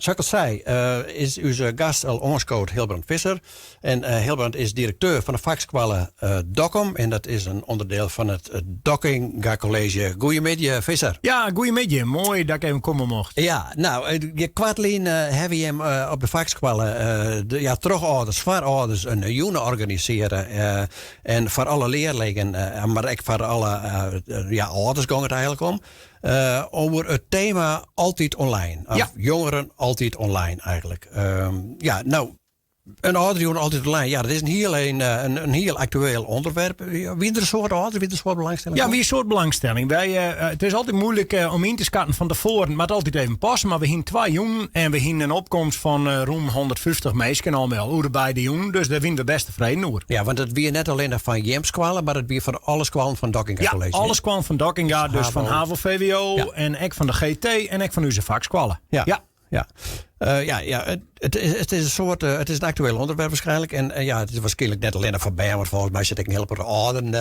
Sa't ik al sei, is ús gast al oanskood Hilbrand Visser. En Hilbrand is direkteur fan de fakskoalle Dokkum. En dat is in ûnderdiel fan it Dockinga College. Goeiemiddei, Visser. Ja, goeiemiddei. Moai dat ik even komme mocht. Ja, no, koartlyn hawwe jim op de fakskoalle ja, troch âlders, foar âlders in jûn organisearre. En foar alle learlingen, mar ek foar alle ja, âlders gong it eigenlik om. Oer it tema altyd online. Of jongeren altyd online eigenlik. Ja, no, in âlderjûn altyd online. Ja, dat is in hiel aktueel ûnderwerp. Wie der in soad âlders, wie der in soad belangstelling? Ja, wie in soad belangstelling. It is altyd muoilik om yn te skatten fan tefoaren. It moat altyd even passe. Mar we hiene twa jûnen en we hiene in opkomst fan rûn 150 minsken al mei al oer de beide jûnen. Dus dêr wiene we bêst tefreden oer. Ja, want it wie net allinnich fan jim skoalle, mar it wie fan alle skoallen fan Dockinga Ja, College. alle skoallen fan Dockinga, dus fan HAVO, VWO en ek fan de GT en ek fan ús fakskoalle. Ja. Ja. Ja, it is in soart, it is in aktueel ûnderwerp waarskynlik. En ja, it is waarskynlik net allinnich foar bern, want folgens my sit ek in hiel protte âlden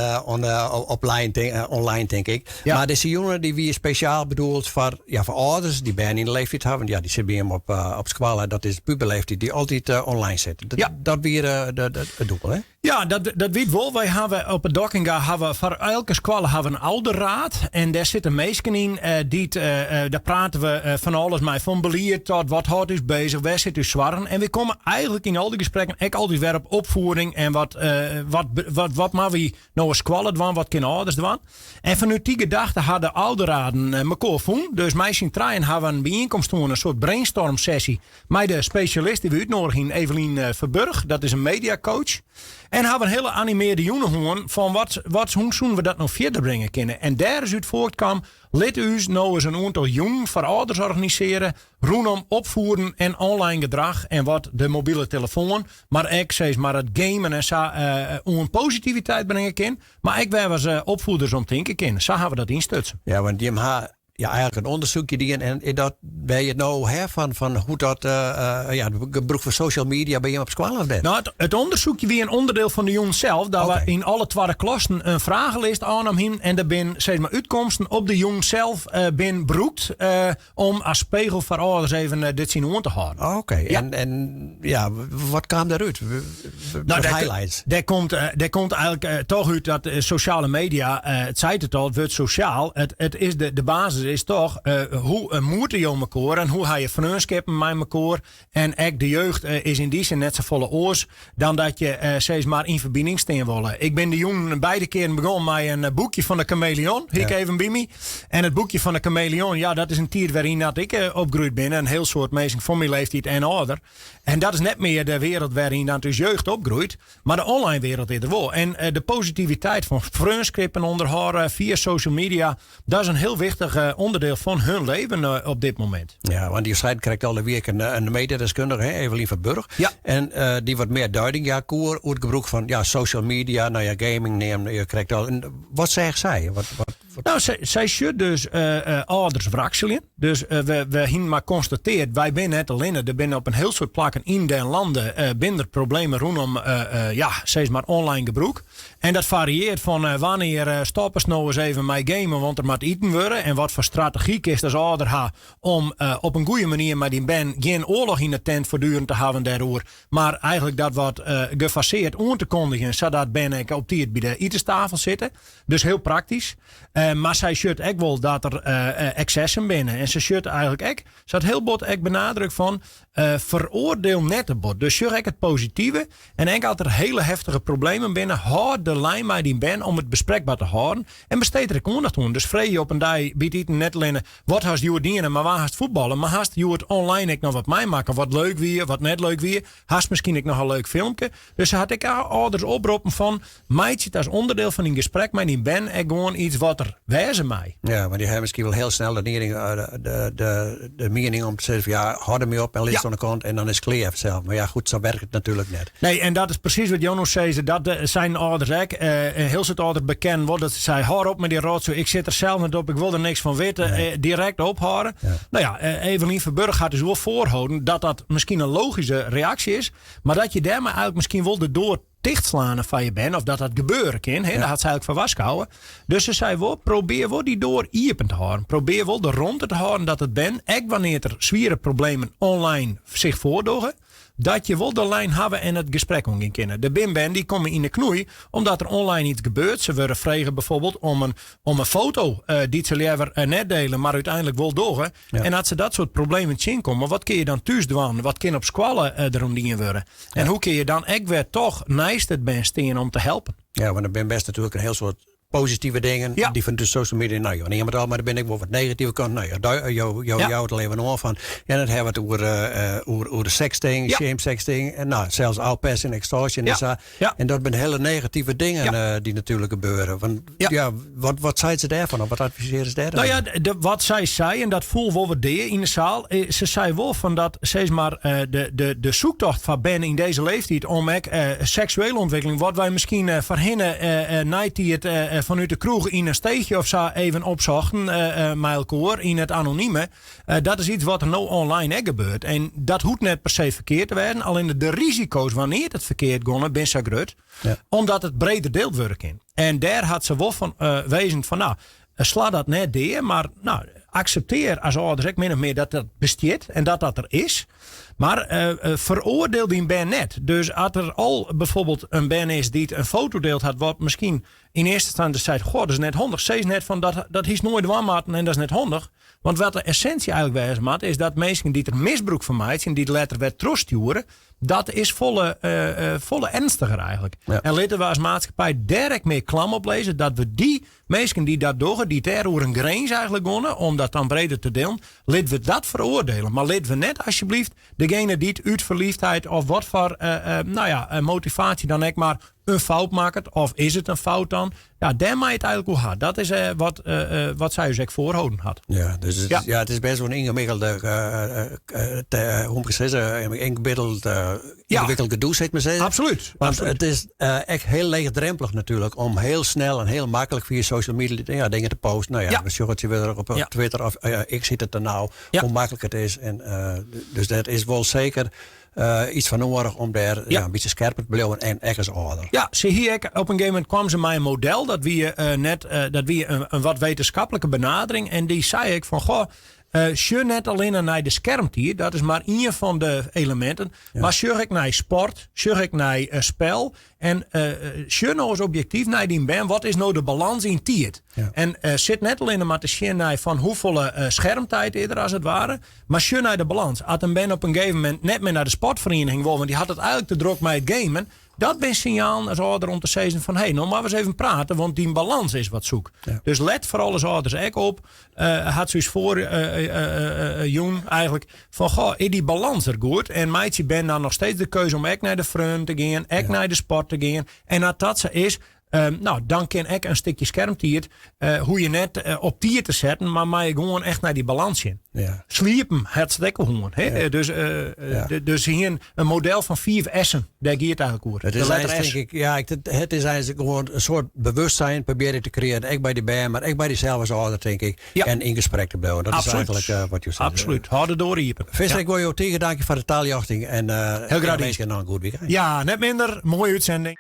op lijn, online, tink ik. Mar dizze jûn dy wie spesjaal bedoeld foar, ja, foar âlders dy't bern yn de leeftiid hawwe. Want ja, dy sitte by him op skoalle, dat is puberleeftiid, dy't altyd online sit. Dat wie it doel, hè? Ja, dat wie it wol. Wy hawwe op it Dockinga hawwe foar elke skoalle hawwe in ouderraad. En dêr sitte minsken yn dy't, dêr prate we fan alles mei. Fan belied tot wat hâldt ús bezich, wêr sit ús soargen. En wy komme eigenlik yn al dy gesprekken ek altyd wer op opfieding en wat moatte wy no as skoalle dwaan, wat kinne âlders dwaan. En fanút dy gedachte ha de ouderraden mekoar fûn. Dus mei syn trijen hawwe we in byienkomst hân, in soart brainstorm sessy mei de spesjalist dy't we útnoadige hiene, Evelien Verburg. Dat is in mediacoach. En hawwe in hiele animearde jûn hân fan hoe soene we dat no fierder bringe kinne. En dêr is út foartkaam, lit ús no ris in oantal jûnen foar âlders organisearje rûnom opfieden en online gedrach en wat de mobile telefoan, mar ek sis mar it gamen en sa oan positiviteit bringe kin. Mar ek wêr we as opfieders om tinke kinne. Sa hawwe we dat ynstutsen. Ja, want jim ha ja, eigenlik in ûndersyk dien en is dat wêr je it no ha fan hoe't dat ja, it gebrûk fan social media by jim op skoalle of net? No, it ûndersyk wie in ûnderdiel fan de jûn sels. Dat we yn alle twadde klassen in fragelist ôfnommen hiene en der binne sis mar útkomsten op de jûn sels bin brûkt om as spegel foar âlders even dit syn oan te hâlden. Oké, en ja, wat kaam dêrút? Nou, highlights? Dêr komt eigenlik toch út dat sosjale media, it seit it al, it wurd sosjaal, it is de basis is toch hoe moete jo mekoar en hoe ha je freonskippen mei mekoar. En ek de jeugd is yn dy sin net safolle oars dan dat je sis mar yn ferbining stean wolle. Ik bin de jûn beide kearen begûn mei in boekje fan de Kameleon, hie ik even by my. En it boekje fan de Kameleon, ja, dat is in tiid wêryn dat ik opgroeid bin. In hiel soad minsken fan myn leeftiid en âlder. En dat is net mear de wereld wêryn dat ús jeugd opgroeit. Mar de online wereld is der wol. En de positiviteit fan freonskippen ûnderhâlde fia social media, dat is in hiel wichtich ûnderdiel fan hun leven op dit momint. Ja, want je seinen krekt al, der wie ek in mediadeskundige, hè, Evelien Verburg. En dy wat mear duiding jaan koe oer it gebrûk fan ja, social media, no ja, gaming neamde je krekt al. En wat seach sy? Wat No, sy sjocht dus âlders wrakseljen. Dus we hiene mar konstateard, wy binne net allinne. Der binne op in hiel soad plakken yn den lande binne der problemen rûnom ja, sis mar online gebrûk. En dat farieart fan wannear stoppest no ris even mei gamen, want der moat iten wurde. En wat foar strategy kinst as âlder ha om op in goede manier mei dyn bern gjin oarloch yn de tent foartdurend te hawwen dêroer. Mar eigenlik dat wat gefaseard oan te kondigjen, sadat bern ek op tiid by de itenstafel sitte. Dus hiel praktysk. Mar sy sjocht ek wol dat der eksessen binne. En se sjocht eigenlik ek, se hat hiel bot ek benadrukt fan feroardiel net te bot. Dus sjoch ek it positive. En ek as der hiele heftige problemen binne, hâld de lijn mei dyn bern om it besprekber te hâlden. En besteed der ek oandacht oan. Dus freegje op in dei by it iten net allinne wat hast hjoed dien en mei wa hast fuotballe, mar hast hjoed online ek noch wat meimakke wat leuk wie, wat net leuk wie. Hast miskien ek noch in leuk filmke. Dus se hat ek âlders oproppen fan meitsje it as ûnderdiel fan dyn gesprek mei dyn bern ek gewoan iets wat der wêze mei. Ja, want dy hawwe miskien wol hiel snel de miening om te sizzen fan ja, hâld dermei op en lis it oan de kant en dan is it klear fansels. Mar ja, goed, sa wurket it natuerlik net. Nee, en dat is presys wat jo no sizze. Dat seinen âlders ek. In hiel soad âlders bekennen wol dat se seinen, hâld op mei dy rotsoai, ik sit der sels net op, ik wol der niks fan witte. Direkt ophâlde. No ja, Evelien Verburg hat dus wol foarholden dat dat miskien in logyske reaksje is, mar dat je dêrmei eigenlik miskien wol de doar. tichtslane fan je bern, of dat dat gebeure kin, hè, dêr hat se eigenlik foar warskôge. Dus se sei wol, probearje wol dy doar iepen te hâlden. Probearje wol de romte te hâlden dat it bern, ek wannear't der swiere problemen online sich foardogge, dat je wol de lijn hawwe en it gesprek oangean kinne. Der binne bern dy komme yn de knoei omdat der online iets gebeurt. Se wurde frege bijvoorbeeld om in foto dy't se leaver net dele, mar úteinlik wol dogge. En as se dat soart problemen tsjinkomme, wat kinne je dan thús dwaan? Wat kin op skoalle deroan dien wurde? En hoe kinne je dan ek wer toch neist it bern stean om te helpen? Ja, want der binne best natuerlik in hiel soad positive dingen dy fan de social media. No, jo neame it al, mar der binne ek wol wat negative kanten. No, jo, jo jouwe it al even oan fan. Ja, dan hawwe we it oer de sexting, shame sexting. En no, sels ôfpersing, extortion en sa. En dat binne hiele negative dingen dy't natuerlik gebeure. Want ja, wat seit se dêrfan? Of wat advisearje se dêr? No ja, wat sy sei, en dat foel wol wat dea yn de saal. Se sei wol fan dat, sis mar, de zoektocht foar bern yn dizze leeftiid om ek seksuele ûntwikkeling, wat wy miskien foarhinne neitiid fanút de kroech yn in steechje of sa even opsochten mei elkoar yn it anonime, dat is iets wat der no online ek gebeurt. En dat hoecht net per se ferkeard te wêzen, allinne de risiko's wannear't it ferkeard gongen binne sa grut, omdat it breder deeld wurde kin. En dêr hat se wol fan wezen fan, no, sla dat net dea, mar no, akseptearje as âlders ek min of mear dat dat bestiet en dat dat der is. Mar feroardiel dyn bern net. Dus as der al bijvoorbeeld in bern is dy't in foto deeld hat wat miskien yn earste ynstânsje seit, goh, dat is net handich. Sis net fan dat hiest noait dwaan moatten en dat is net handich. Want wat de essinsje eigenlik wêze moat, is dat minsken dy't der misbrûk fan meitsje, dy't letter wer trochstjoere, dat is folle ernstiger eigenlik. En litte we as maatskippij dêr ek mear klam op lizze, dat we dy minsken dy't dat dogge, dy't dêr oer in grins eigenlik gonne, om dat dan breder te delen, litte we dat feroardiele. Mar litte we net alsjeblieft degene dy't út ferliefdheid of wat foar no ja, motivaasje dan ek mar in fout makket, of is it in fout dan? Ja, dêr mei it eigenlik oer ha. Dat is wat sy ús ek foarholden hat. Ja, dus it, ja, it is best wol in yngewikkelde, hoe moat ik sizze, yngewikkeld, yngewikkeld gedoe, sil ik mar sizze. Absoluut. Want it is ek hiel leechdrompelich natuerlik om hiel snel en hiel maklik fia social media, ja, dingen te posten. No ja, we sjogge it tsjintwurdich op Twitter of X hjit it dan no, hoe maklik it is. En dus dat is wol seker iets foar noadich om dêr ja, in bytsje skerper te bliuwen en ek as âlder. Ja, se hie ek op in gegeven momint kwam se mei in model dat wie net dat wie in wat wittenskiplike benadering en dy sei ek fan goh, sjoch net allinne nei de skermtiid, dat is mar ien fan de eleminten, mar sjoch ek nei sport, sjoch ek nei spel en sjoch no ris objektyf nei dyn bern, wat is no de balans yn tiid? En sit net allinne mar te sjen nei fan hoefolle skermtiid is der as it ware, mar sjoch nei de balans. As in bern op in gegeven momint net mear nei de sportferiening wol, want dy hat it eigenlik te drok mei it gamen, dat binne sinjalen as âlder om te sizzen fan hé, no moatte we ris even prate, want dyn balans is wat zoek. Dus let foaral as âlders ek op, hat se ús foar jûn eigenlik, fan goh, is dy balans der goed? En meitsje bern dan noch steeds de keuze om ek nei de freonen te gean, ek nei de sport te gean. En as dat sa is, no, dan kin ek in stikje skermtiid, hoege je net op tiid te setten, mar mei je gewoan echt nei dy balans sjen. Sliepen hat se it ek al hân. Hè? Dus, dus se hienen in model fan fiif S'en. Dêr giet it eigenlik oer. Het is eigenlijk, denk ik, ja, het is eigenlik gewoan in soart bewustzijn probearje te kreëarjen, ek by de bern, mar ek by dysels as âlder, tink ik. En yn gesprek te bliuwen. Dat is eigenlik wat jo sizze. Absoluut. Hâld de doar iepen. Visser, ik wol jo tige tankje foar de taljochting en Hiel graach dien. winskje noch in goed wykein. Ja, net minder. Moaie útsending.